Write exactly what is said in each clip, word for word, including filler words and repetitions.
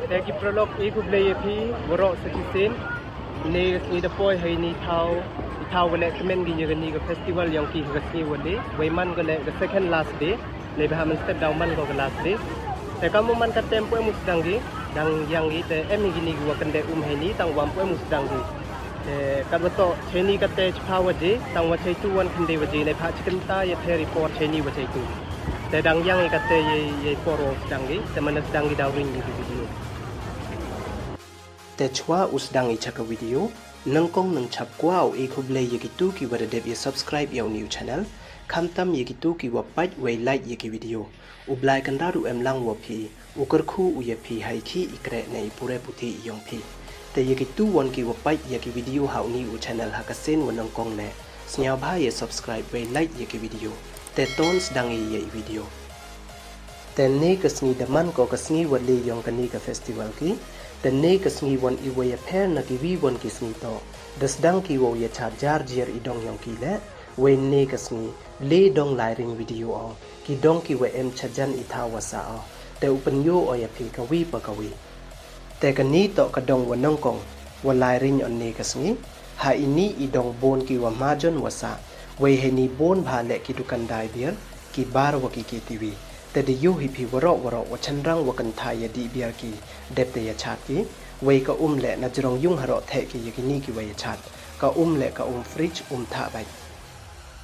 Te ki paralok, e khublei ya phi waroh sa chisien. Ynne ka sngi da poi ha ini i thaw, i thaw wa leh kmen ki ya kani ka festival yong ki ha ka sngi wa le, wei man ka leh ka second last day. Neibhah mynstep daw man ko ka last day. Te kam u man katte ym pu em u sdang ki, dang yang ki te em hi kini ki wa kyndeh um ha ini, tang wa ym pu em u sdang ki. Te katwa toh cha ini katte chiphaw waje, tang wa chaitu wan khynde waje, neibhah chi kynta ya pher i por cha ini wa chaitu. Te dang yang i katte yei, yei por wow sdang ki, te man da sdang ki daw ring ki video. Te chwa u sdang i cha ka video, nyngkong nyngchap kwah u e khublei ya kitu ki wa da dep ya subscribe ya uni u channel, khamtam ya kitu ki wa pait wei like ya ki video. U Blai Kynrad u em lang wa phi, u kyrkhu u ya phi ha i khih i kreh ne i pure puthi i yong phi. Te ya kitu wan ki wa pait ya ki video ha uni u channel ha ka sien wa nyngkong ne, sngewbha ya subscribe wei like ya ki video. Te ton sdang i ya i video. Te ynne ka sngi da man ko ka sngi wa le yong kani ka festival ki. Te ynne ka sngi wan i wa ya pher na kiwi wan ki sngi toh, da sdang ki wow ya chat jar jiar i dong yong ki leh. Wei ynne ka sngi le dong lai ring video o, ki dong ki wa em chajan i thaw wa sah o. Te u pynyoh o ya phi kawi pa kawi. Te kani toh ka dong wa nyngkong wa lai ring o ynne ka sngi. Ha ini i dong bun ki wa mahajon wa sah, wei ha ini bun bha leh ki dukan dai beer, ki bar wa ki K T V. Te da yoh hi phi waroh waroh wa chynrang wa kynthai ya dih beer ki dep te ya chat ki. Wei ka um leh na jrong yung haroh theh ki ya kini ki wa ya chat. Ka um leh ka um fridge um thah bait.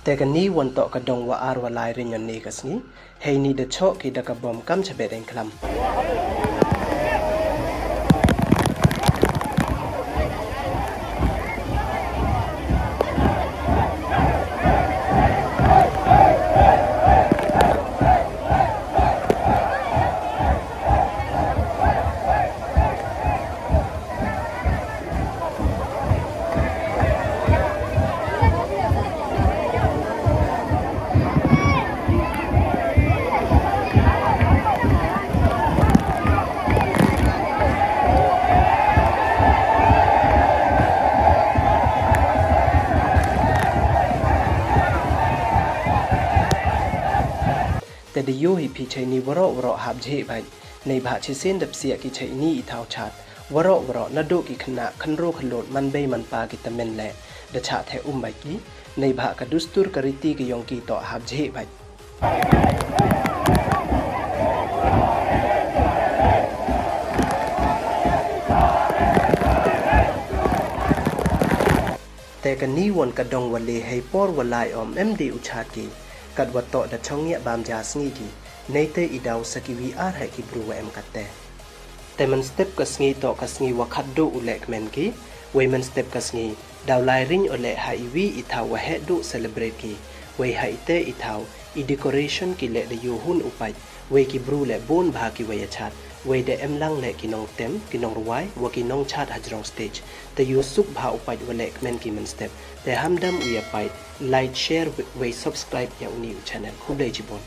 Te kani wan toh ka dong wa ar wa lai ring o ynne ka sngi. Heini da choh ki da ka bom kam chabet engklam. Te da yoh hi phi chaini waroh waroh hap jheh bha. Neibhah chisien da psiah ki chaini i thaw chat. Waroh waroh naduh ki khynnah khynroo khyllood man bei man pa ki tymmen leh da chah theh um bha ki. Neibhah ka dustur ka riti ka yong ki toh hap jheh bha. Te kani wan ka dong wa le hei por wa lai ym em de u chat ki. Katwa toh da chong ngiah bam ja sngi ki. Neite i daw sa ki wi ar heh ki bru wa em katte. Te mynstep ka sngi toh ka sngi wa khatduh u leh kmen ki. Wei mynstep ka sngi daw lai ring o leh ha i wi i thaw wa heh duh celebrate ki. Wei ha ite i thaw i decoration ki leh da yoh hun u pait. Wei ki bru leh bun bha ki wa ya chat. Wei da em lang leh ki nongtem, ki nongrwai wa ki nongchat hajrong stage. Te yoh suk bha u pait wa leh kmen ki mynstep. Te hamdam u ya pait, like, share wei subscribe ya uni u channel. Khublei chibun.